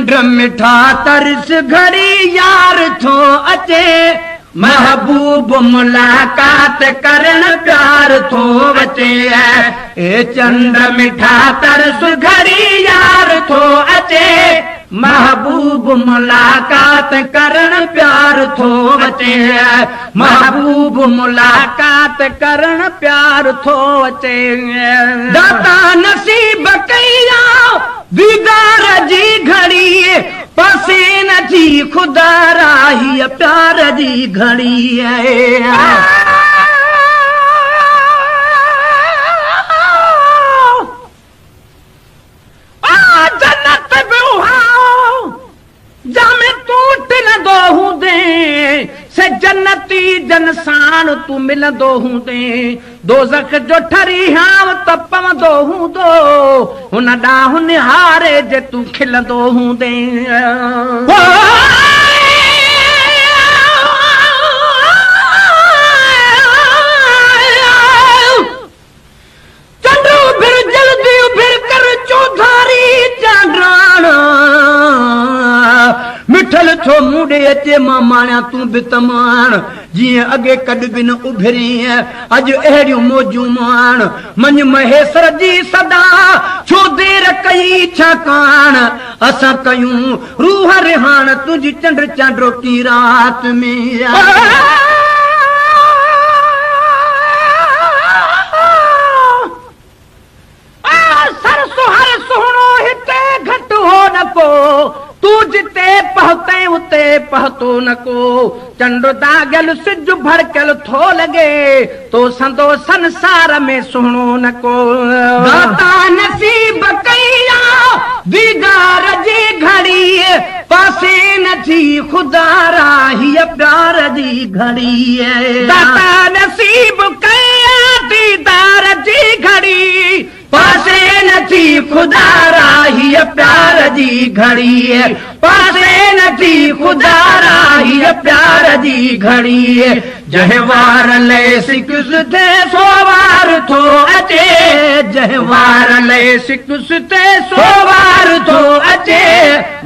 चंड मिठा तरस घड़ी यार थो अचे, महबूब मुलाकात करण प्यार थो अचे। ए चंड मिठा तरस घड़ी यार थो अचे, महबूब मुलाकात करण प्यार थो अचे। महबूब मुलाकात करण प्यार थो अचे। दाता नसीब कई दीदार जी घड़ी, पासे न थी खुदा राही प्यार जी घड़ी। जन्नत जामे तूं टिलंदो हूंदे, से जन्नती जनसाण तूं मिलंदो हूंदे। दोज़ख जो ठरी हाव त पवंदो हूंदो, हुन ॾांहुं निहारे जे तूं खिलंदो हूंदे। चंड उभिर जल्दी उभिर कर चौधारी चांडाण, मिठल थो मूं ॾे अचे मां माणिया तूं बि तमाण। जीअं अॻे कॾु बि न उभिरी अॼु अहिड़ियूं मौजूं माण। मञ महेसर जी सदा छो देर कई छाकाण, असां कयूं रूह रिहाण तुंहिंजी चंड चांडोकी रात में। सर सुहर सुहिणो हिते घटि हो न को, तूं जिते पहुते उते पहुतो न को। चंड दागियल सिज भड़कल थो लॻे, तो संदो संसार में सुहिणो न को। दाता नसीब कई दीदार जी घड़ी, पासे न थी खुदा राही प्यार जी घड़ी। दाता नसीब कई दीदार जी घड़ी, पासे न थी खुदा राही प्यार जी घड़ी। पासे न थी खुदा राही प्यार जी घड़ी। जंहिं वार लए सिकुस ते सो वार थो अचे, जंहिं वार लए सिकुस ते सो वार थो अचे।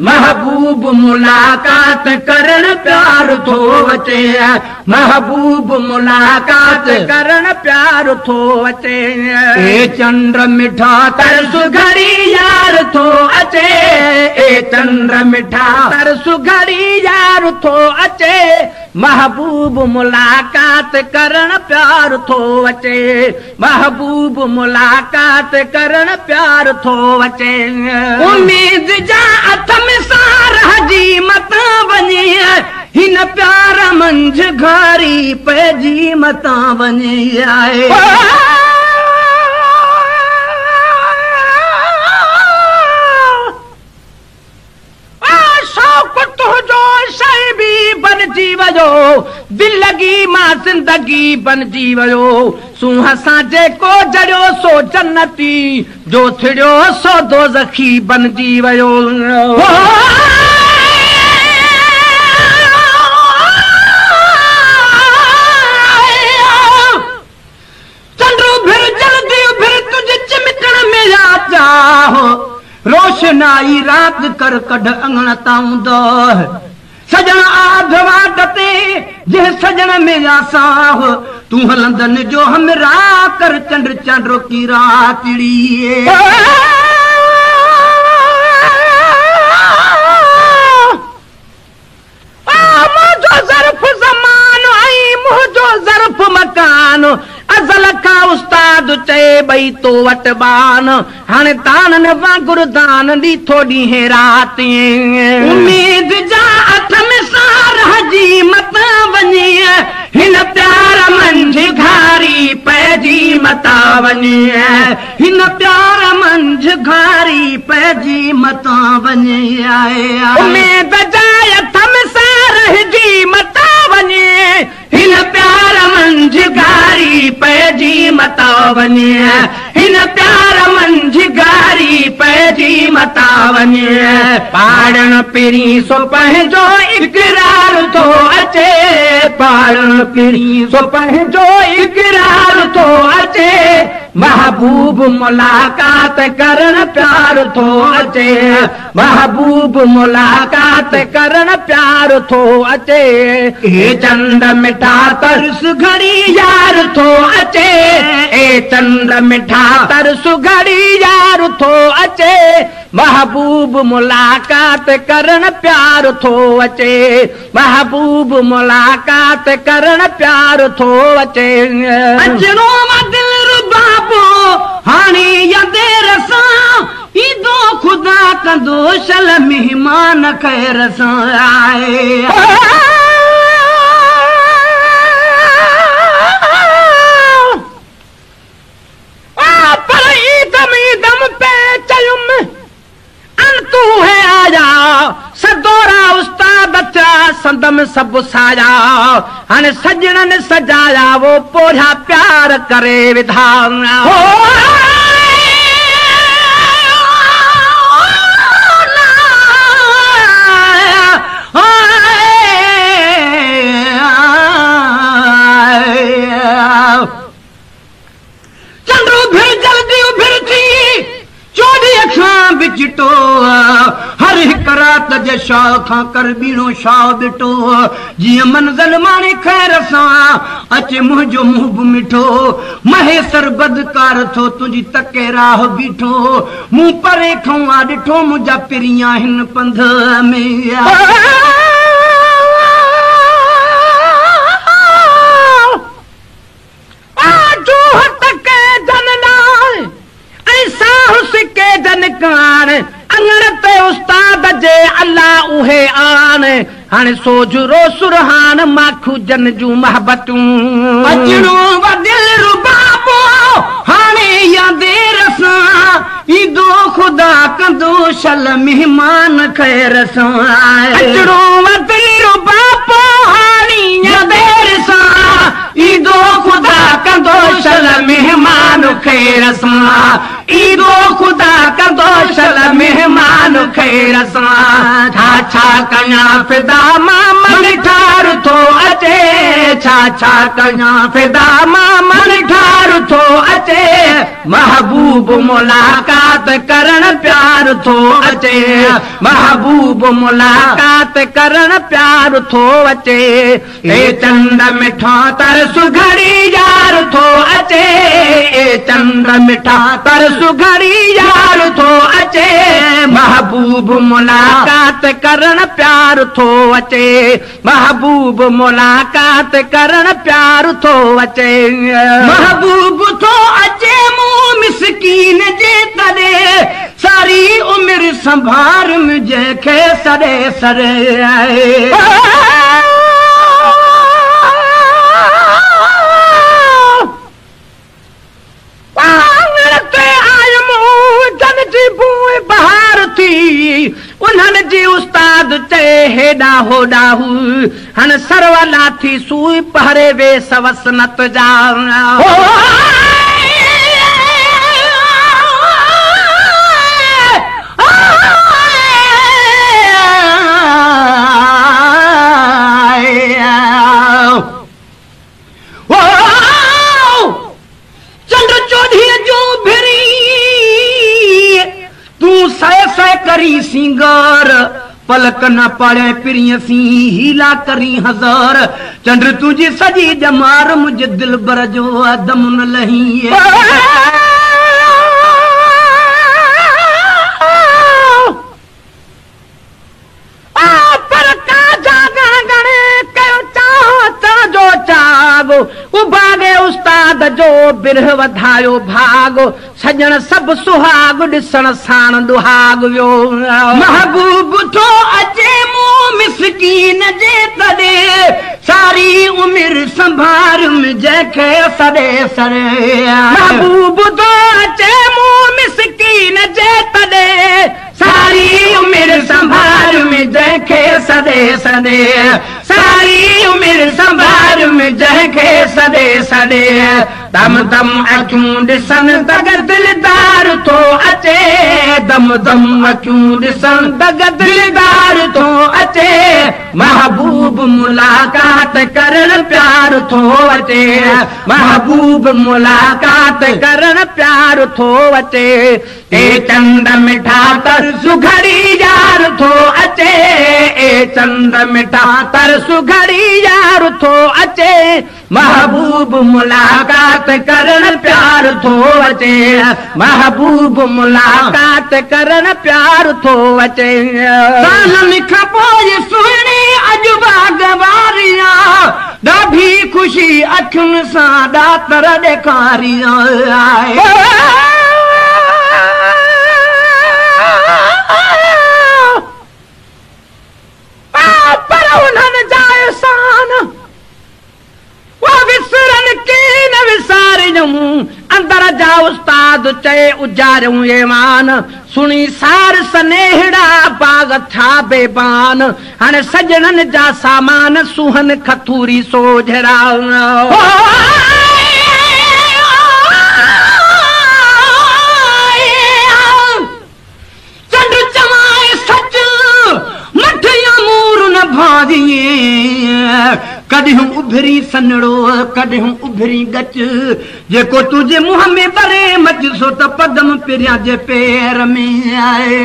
महबूब मुलाकात करण प्यार थो अचे, महबूब मुलाकात करण प्यार थो अचे। ए चंड मिठा तरस घड़ी यार थो अचे, ए चंड मिठा तरस घड़ी यार थो अचे। महबूब मुलाकात करण प्यार थो अचे, महबूब मुलाकात करण प्यार थो अचे। उम्मीद जा अथम सार जी मतां वञे, हिन प्यार मंझ घारी पइजी मतां वञे। आए शौक़ तुंहिंजो शइ बि बणिजी वियो, दिल लॻी मां ज़िंदगी बणिजी वियो। सूंहं सां जेको जड़ियो सो जन्नती, जो थिड़ियो सो दोज़खी बणिजी वियो। चंड उभिर जल्दी उभिर तुंहिंजे चिमकण में चाहो, रोशनाई रात कर कढ अंगण ताऊं। सजण आध वाट ते जंहिं सजण में साह, तूं हलंदन जो हमरा कर चंड चांडोकी रातिड़ी। मुंहिंजो ज़र्फ़ ज़मानो ऐं मुंहिंजो ज़र्फ़ मकान, अज़ल खां उस्ताद चए ॿई तो वटि बान। हाणे दाननि वांगुरु दान ॾीठो ॾींहुं राति। उम्मीद जा अथम सार जी मतां वञे, हिन प्यार मंझ घारी पइजी मतां वञे। हिन प्यार मंझ घारी पइजी मतां वञे। उम्मीद जा अथम सार जी मतां वञे, हिन प्यार मंझ घारी पइजी मतां वञे। हिन प्यार मंझ घारी पइजी मतां वञे। पाड़ण पिरीं सो पंहिंजो इकरार थो अचे, पाड़ण पिरीं सो पंहिंजो इकरार थो अचे। महबूब मुलाकात करण प्यार थो अचे, महबूब मुलाकात करण प्यार थो अचे। ए चंड मिठा तरस घड़ी यार थो अचे, ए चंड मिठा तरस घड़ी यार थो अचे। महबूब मुलाकात करण प्यार थो अचे, महबूब मुलाकात करण प्यार थो अचे। अचणो मां दिल रुबाबो हाणे या देर सां, ईंदो ख़ुदा कंदो शल मेहमान ख़ैर सां आए। पर ईदम ईदम पे चयुम अन तू है आया, सदोरा उस्ताद थिया संदम सभु साया। हाणे सॼणनि सजाया वो पोरिया प्यार करे विधा। चंद्रू फिर जल्दी उभिर थी चोॾहीं खां बिचटो, हर हिक रात जे शाह खां कर ॿीणो शाह बिटो। जीअं मंज़िल माणे ख़ैर सां अचे मुंहिंजो मुंहुं बि मिठो। महेसर बदकार थो तुंहिंजी तके राह बीठो, मूं परे खां आ ॾिठो मुंहिंजा पिरियां हिन पंध में। जन कान अंगण ते उस्ताद जे अल्लाह उहे आन। हाणे सोझरो सुरहान माखू जन जूं मोहबतूं। अचणो दिल रुबाबो हाणे या देर सां, ईंदो ख़ुदा कंदो शल मेहमान ख़ैर सां। अचणो दिल रुबाबो हाणे या देर सां, ईंदो ख़ुदा कंदो शल मेहमान ख़ैर सां। ईंदो ख़ुदा कंदो शल मेहमान ख़ैर सां। छा छा कयां फिदा मां मन ठार थो अचे, छा छा कयां फिदा मां मन ठार थो अचे। महबूब मुलाकात करण प्यार थो अचे, महबूब मुलाकात करण प्यार थो अचे। ए चंड मिठा तरस घड़ी यार थो अचे, ए चंड मिठा तरस घड़ी यार थो अचे। महबूब मुलाकात करण प्यार थो अचे, महबूब मुलाकात करण प्यार थो अचे। महबूब थो अचे मूं मिसकीन जे तॾे, सारी उमिरि संभार मुंहिंजे खे सॾे सॾे। बहार थी उन्हनि जी उस्ताद चए हेॾा होॾा हू, हाणे सरवला थी सूई पहरे वे सवसनत जा। चंड चोॾहीं जो भिरी तूं सए सए करी सिंगार, पलक न पाड़े पिरीअ सीं हीला करी हज़ार। चंड तुंहिंजी सॼी ॼमार मुंहिंजे दिलबर जो दम न लही। पर का जागण गणे कयो चाह जो चागो, उभागे उस्ताद जो बिरह वधायो भागो। सॼण सभु सुहाग ॾिसण साण दुहाग वियो। महबूब थो अचे मूं मिसकीन जे तॾे, सारी उमिरि संभार मुंहिंजे खे सॾे सॾे। महबूब थो अचे मूं मिसकीन जे तॾे, सारी उमिरि संभार मुंहिंजे खे सॾे सॾे। ساري عمر سنڀاريم جنهن کي سڏي سڏي. دم دم اکيون ڏسن دڳ دلدار ٿو اچي، دم دم اکيون ڏسن دڳ دلدار ٿو اچي. محبوب ملاقات ڪرڻ پيار ٿو اچي، محبوب ملاقات ڪرڻ پيار ٿو اچي. اي چنڊ مٺا ترس گهڙي يار ٿو اچي، اي چنڊ مٺا ترس گهڙي يار ٿو اچي. محبوب ملاقات ڪرڻ پيار ٿو اچي، محبوب ملاقات ڪرڻ پيار ٿو اچي. سالن کان پوءِ سهڻي اڄ باغ واري آ، ڏاڍي خوشي اکين سان ڏاتر ڏيکاري آهي. پر انهن جا احسان وسرن ڪين وساريون، اندر جا استاد چئي اجاريون ايمان. سڻي سار سنيهڙا باغ ٿيا بيبان، هاڻي سڄڻن جا سامان سوهن کٿوري سوجهرا. چنڊ چوائي سچ مٺيان مور نه ڀاڄي، ڪڏهن اڀري سنڙو ڪڏهن اڀري ڳچ. جيڪو تنهنجي منهن ۾ ٻري مچ، سو ته پدم پريان جي پير ۾ آهي.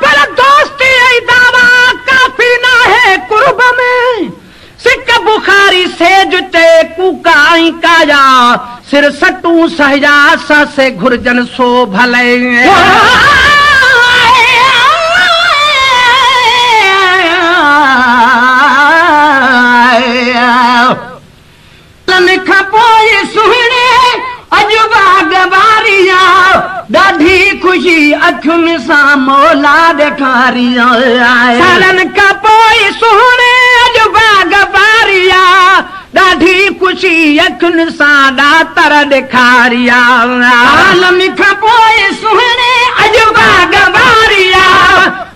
پر دوستي ۽ دعويٰ ڪافي ناهي قرب ۾، سڪ بخاري سيج تي ڪوڪا ۽ ڪايا. سر سٽون سهيا سي گهرجن سو ڀلي. کان پوءِ سهڻي اڄ باغ واري آ، ڏاڍي خوشي اکين سان مولا ڏيکاري آهي. سالن کان پوءِ سهڻي اڄ باغ واري آ، ڏاڍي خوشي اکين سان ڏاتر ڏيکاري آ. سالن کان پوءِ سهڻي اڄ باغ واري آ،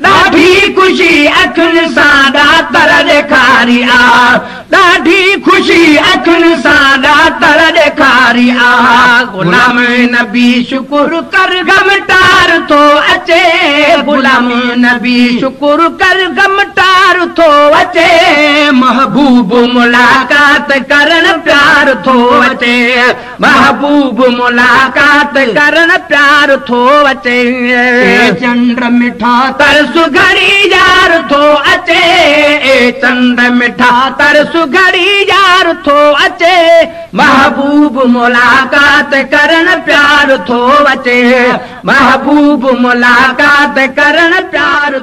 ڏاڍي خوشي اکين سان ڏاتر ڏيکاري آ، ڏاڍي خوشي اکين سان ڏاتر ڏيکاري آ. غلام نبي شڪر ڪر غم ٽار ٿو اچي، غلام نبي شڪر ڪر غم ٽار ٿو اچي. محبوب ملاقات ڪرڻ پيار ٿو اچي، محبوب ملاقات ڪرڻ پيار ٿو اچي. چنڊ مٺا ترس گهڙي يار ٿو اچي، چنڊ مٺا ترس گهڙي يار ٿو اچي. محبوب ملاقات ڪرڻ پيار ٿو اچي، محبوب ملاقات ڪرڻ پيار.